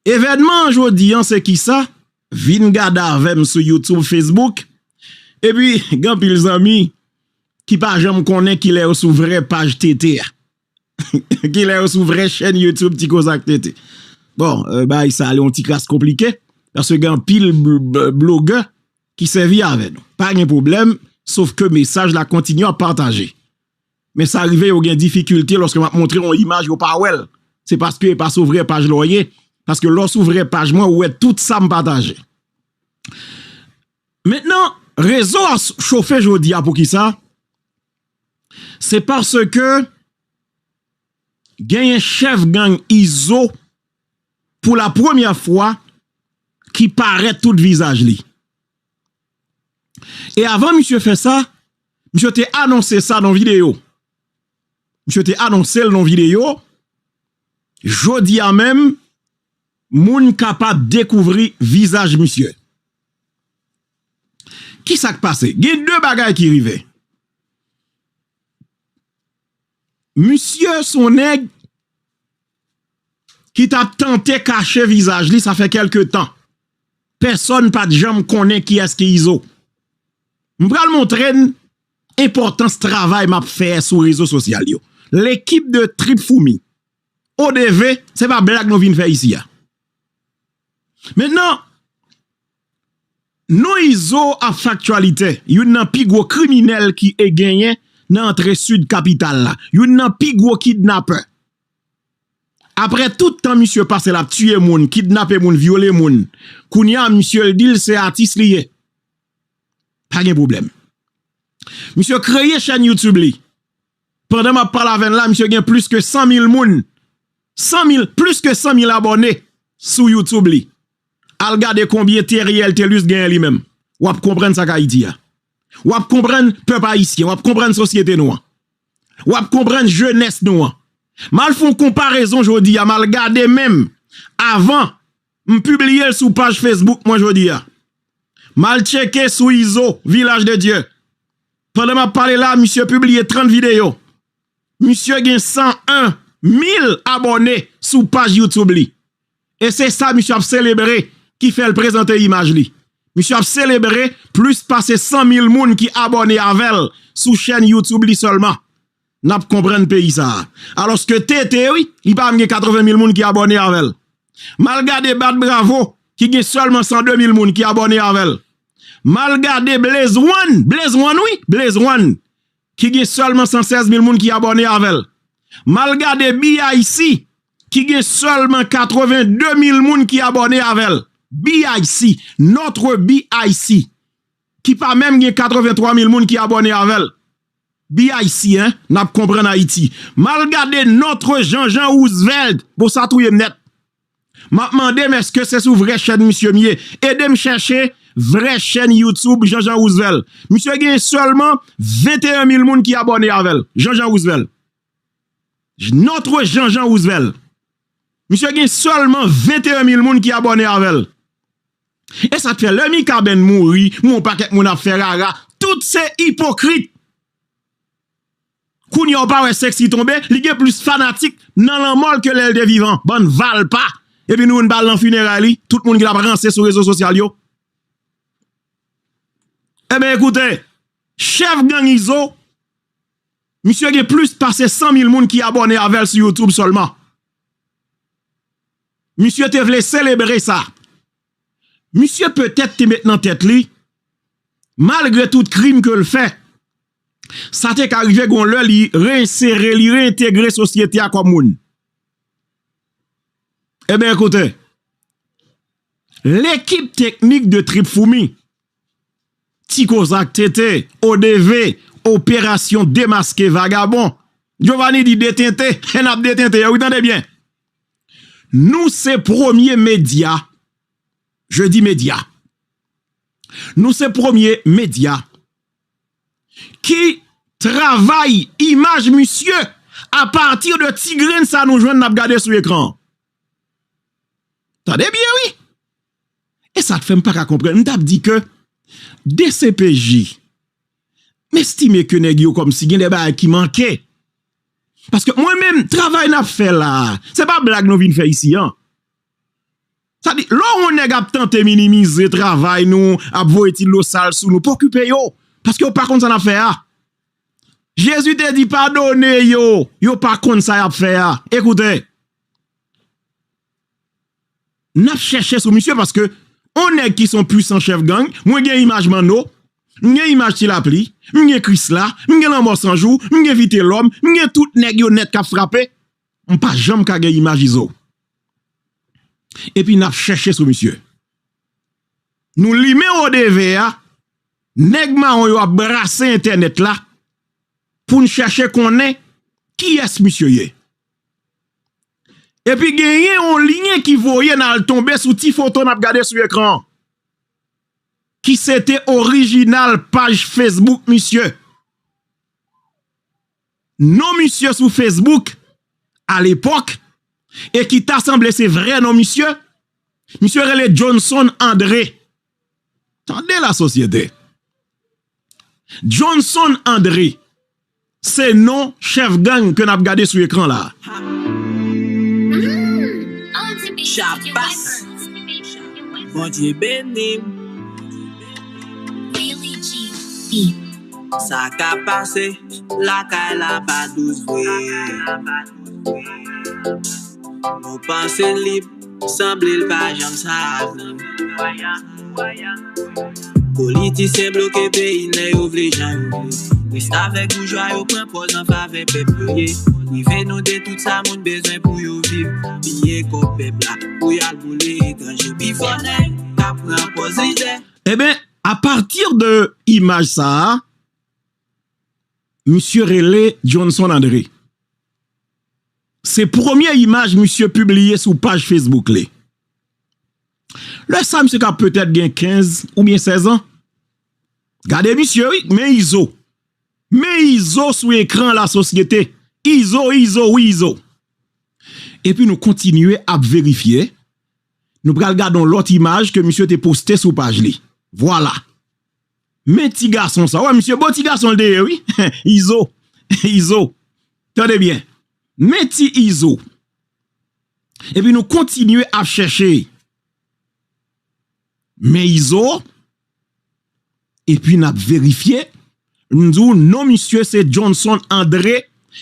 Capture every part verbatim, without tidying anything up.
Evènman an jodi an se kisa? Vin gade avè m sou YouTube, Facebook. Epi, gen anpil zanmi ki pa janm konnen kilè yo sou vrè paj T T a. Kilè yo sou vrè chèn YouTube Ti Koze ak T T. Bon, euh, bagay sa a, li yon ti kras konplike, paske gen anpil bl-, bl-, blogè ki sèvi avè nou. Pa gen pwoblèm, sof ke mesaj la kontinye ap pataje. Men sa rive yo gen difikilte lòske m ap montre yon imaj yo pa wè l. Se paske e pa sou vrè paj la w ye. Paske lè w sou vrè paj mwen, ou wè tout sa m pataje. Mentnan, rezo a s-, chofe jodi a poukisa? Se paske genyen chèf gang Izo pou la premyè fwa ki parèt tout vizaj li. E avan misye fè sa, misye te anonse sa nan videyo. Misye te anonse l nan videyo. Jodi a menm, moun kapab dekouvri vizaj misye. Kisa k pase? Gen de bagay ki rive. Misye se yon nèg ki t ap tante kache vizaj li, sa fè kèlke tan. Pèsonn pa t janm konnen kiyès ki Izo. M pral montre n enpòtans travay m ap fè sou rezo sosyal yo. Lekip de Trip Foumi, O D V, se pa blag nou vin fè isi a. Mentnan, non Izo ap fè aktyalite, youn nan pi gwo kriminèl ki e genyen nan antre sid kapital la, youn nan pi gwo kidnapè. Apre tout tan misye pase l ap tiye moun, kidnape moun, vyole moun, kounye a misye l di l se atis li ye. Pa gen pwoblèm. Misye kreye chèn YouTube li. Pandan m ap pale avè n la, misye gen plis ke san mil moun. San mil, plis ke san mil abòne sou YouTube li. Al gade konbyen Theriel Thelus genyen li menm. W ap konprann sa k Ayiti a. W ap konprann pèp ayisyen, w ap konprann sosyete nou an. W ap konprann jenès nou an. M al fè yon konparezon jodi a, m al gade menm avan m pibliye l sou paj Facebook mwen jodi a. M al tcheke sou Izo, Vilaj de Dye. Pandan m ap pale la, misye pibliye trant videyo. Misye gen san en mil abòne sou paj YouTube li. E se sa misye ap selebre ki fè l prezante imaj li. Misye ap selebre plis pase san mil moun ki abòne avè l sou chèn YouTube li sèlman. N ap konprann peyi sa a. Alòske T T, wi, li pa menm gen katreven mil moun ki abòne avè l. M al gade Bat Bravo, ki gen sèlman san de mil moun ki abòne avè l. M al gade Blaze One, Blaze One, wi, Blaze One, ki gen sèlman san sèz mil moun ki abòne avè l. M al gade B I C, ki gen sèlman katreven de mil moun ki abòne avè l. B I C, Notre B I C, ki pa menm gen katreven twa mil moun ki abòne avè l. B I C, en, n ap konprann Ayiti. M al gade Notre Jean Jean Roosevelt, bon, sa touye m nèt. M ap mande m èske se sou vrè chèn misye m ye. Ede m chèche vrè chèn YouTube Jean Jean Roosevelt. Misye gen sèlman venteyen mil moun ki abòne avè l. Jean Jean Roosevelt. Notre Jean Jean Roosevelt. Misye gen sèlman venteyen mil moun ki abòne avè l. E sa k fè lè Mikaben mouri, yon pakèt moun ap fè rara, tout se ipokrit. Kounye a w pa wè Sexy tonbe, li gen plis fanatik nan lanmò l ke lè l te vivan. Bann valpa. Epi nou youn pa al nan fineray li, tout moun ki t ap ranse sou rezo sosyal yo. Ebyen, ekoute, chèf gang Izo, misye gen plis pase san mil moun ki abòne avè l sou YouTube sèlman. Misye te vle selebre sa. Misye petèt te met nan tèt li, malgre tout krim ke l fè, sa te ka rive gon lè li reinsere, li reentegre sosyete a kòm moun. Ebyen, ekoute, lekip teknik de Trip Foumi, Ti Koze ak T T, O D V, Operasyon Demaske Vagabon. Giovanni di detente, n ap detente yo, wi, tande byen. Nou se premye medya, je di medya. Nou se premye medya ki travay imaj misye apati de ti grenn sa nou jwenn n ap gade sou ekran an. Tande byen, wi. E sa k fè m pa ka konprann. M t ap di ke D C P J, m estime ke nèg yo kòmsi gen de bagay ki manke. Paske mwen menm, travay n ap fè la a, se pa blag nou vin fè isi an. Sa di, lè yon nèg ap tante minimize travay nou, ap voye ti dlo sal sou nou, pa okipe yo, paske yo pa konn sa n ap fè a. Jezi te di, padone yo, yo pa konn sa y ap fè a. Ekoute, n ap chèche sou misye paske yon nèg ki se yon pwisan chèf gang, mwen gen imaj Manno, m gen imaj Ti Lapli, m gen Krisla, m gen Lanmò San Jou, m gen Vitelòm, m gen tout nèg yo nèt k ap frape. M pa janm ka gen imaj Izo. Epi n ap chèche sou misye. Nou limen Wodeve a, nèg mawon yo ap brase entènèt la pou n chèche konnen kiyès misye ye. Epi genyen yon lyen ki voye n al tonbe sou ti foto n ap gade sou ekran an, ki se te orijinal paj Facebook misye. Non misye sou Facebook alepòk, e ki ta sanble se vrè non misye, misye rele Johnson André. Tande la sosyete. Johnson André, se non chèf gang ke n ap gade sou ekran la. Chapas. Bondye beni m. Sa ka pase lakay la pa dous vre. Nou panse l lib, sanble l pa janm sa vre. Politisyen bloke peyi n lè yo vle jan yo vle. Restavèk boujwa yo pran pòz an favè pèp yo ye. Prive nou de tout sa moun bezwen pou yo viv. Piye kòb pèp la pou y al boule etranje. Pifò nèg k ap pran pòz lidè. Eben, apati de imaj sa a, misye rele Johnson André. Se premye imaj misye pibliye sou paj Facebook li. Lè sa misye ka petèt gen kenz oubyen sèz an. Gade misye wi, men Izo. Men Izo sou ekran lasosyete. Izo, Izo, wi Izo. Epi nou kontinye ap verifye. Nou pral gade yon lòt imaj ke misye te poste sou paj li. Vwala. Men ti gason sa. Wè, misye bo ti gason l te ye, wi. Izo. Izo. Tande byen. Men ti Izo. Epi nou kontinye ap chèche. Men Izo. Epi n ap verifye. M di w, non misye se Johnson André.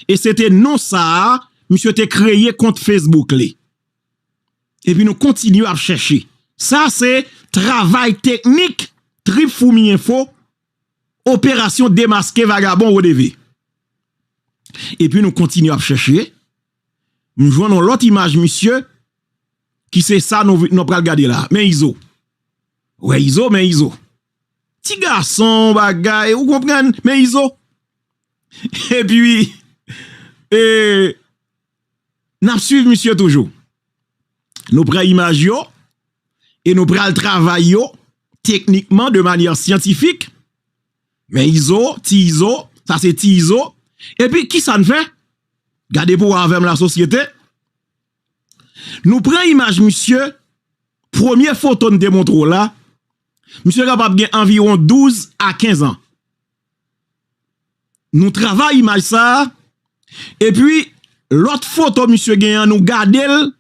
E se te non sa a, misye te kreye kont Facebook li. Epi nou kontinye ap chèche. Sa se travay teknik Trip Foumi Enfo, operasyon demaske vagabon Wodeve. Epi nou kontinye ap chèche. M jwenn yon lòt imaj misye, ki se sa nou, nou pral gade la. Men Izo. Wè Izo, men Izo. Ti gason, bagay, ou konprann? Men Izo. Epi, e, n ap swiv misye toujou. Nou pran imaj yo e nou pral travay yo teknikman de manyè syantifik. Men Izo, ti Izo, sa se ti Izo. Epi kisa n fè? Gade pou w avè m lasosyete. Nou pran imaj misye, premye foto n te montre w la, misye kapab gen anviwon douz a kenz an. Nou travay imaj sa a, epi lòt foto misye gen an, nou gade l,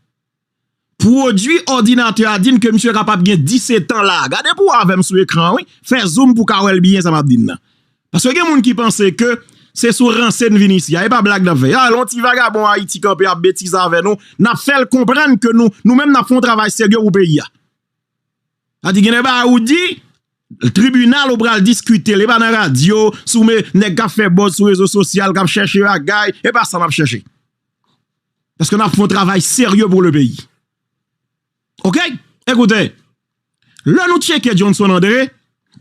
pwodui òdinatè a di n ke misye kapab gen disèt an la. Gade pou w avè m sou ekran an, wi. Fè zoom pou w ka wè l byen sa m ap di n nan. Paske gen moun ki panse ke se sou ranse n vin isi a. E pa blag n ap fè. A, yon ti vagabon Ayiti kanpe ap betize avè nou. N ap fè l konprann ke nou, nou menm n ap fè yon travay serye pou peyi a. Sa di gen de bagay ou di, tribinal ou pral diskite l, e pa nan radyo, sou me, nèg k ap fè buzz sou rezo sosyal, k ap chèche bagay, e pa sa n ap chèche. Paske n ap fè yon travay serye pou le peyi. Oke? Ekoute, lè nou tcheke Johnson André,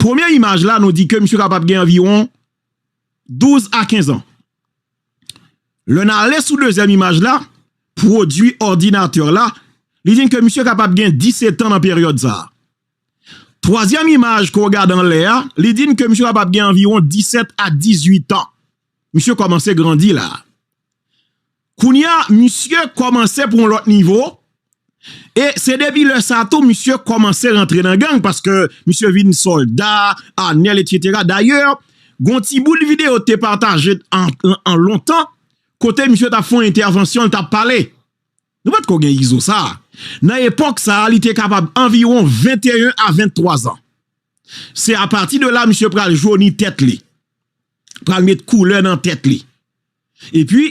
premye imaj la, nou di ke misye kapab gen anviwon douz a kenz an. Lè n ale sou dezyèm imaj la, pwodui òdinatè la, li di n ke misye kapab gen disèt an nan peryòd sa a. Twazyèm imaj ke w gade anlè a, li di n ke misye kapab gen anviwon disèt a dizuit an. Misye kòmanse grandi la. Kounye a, misye kòmanse pran yon lòt nivo. E se depi lè sa a tou, misye kòmanse rantre nan gang, paske misye vin sòlda, anèl, etsetera. Dayè, gen yon ti bout videyo te pataje an, an, an lontan, kote misye t ap fè yon entèvansyon, l t ap pale. Nou pa t ko gen Izo sa a. Nan epòk sa a, li te kapab anviwon venteyen a venntwa zan. Se apati de la, misye pral joni tèt li. Pral met koulè nan tèt li. Epi,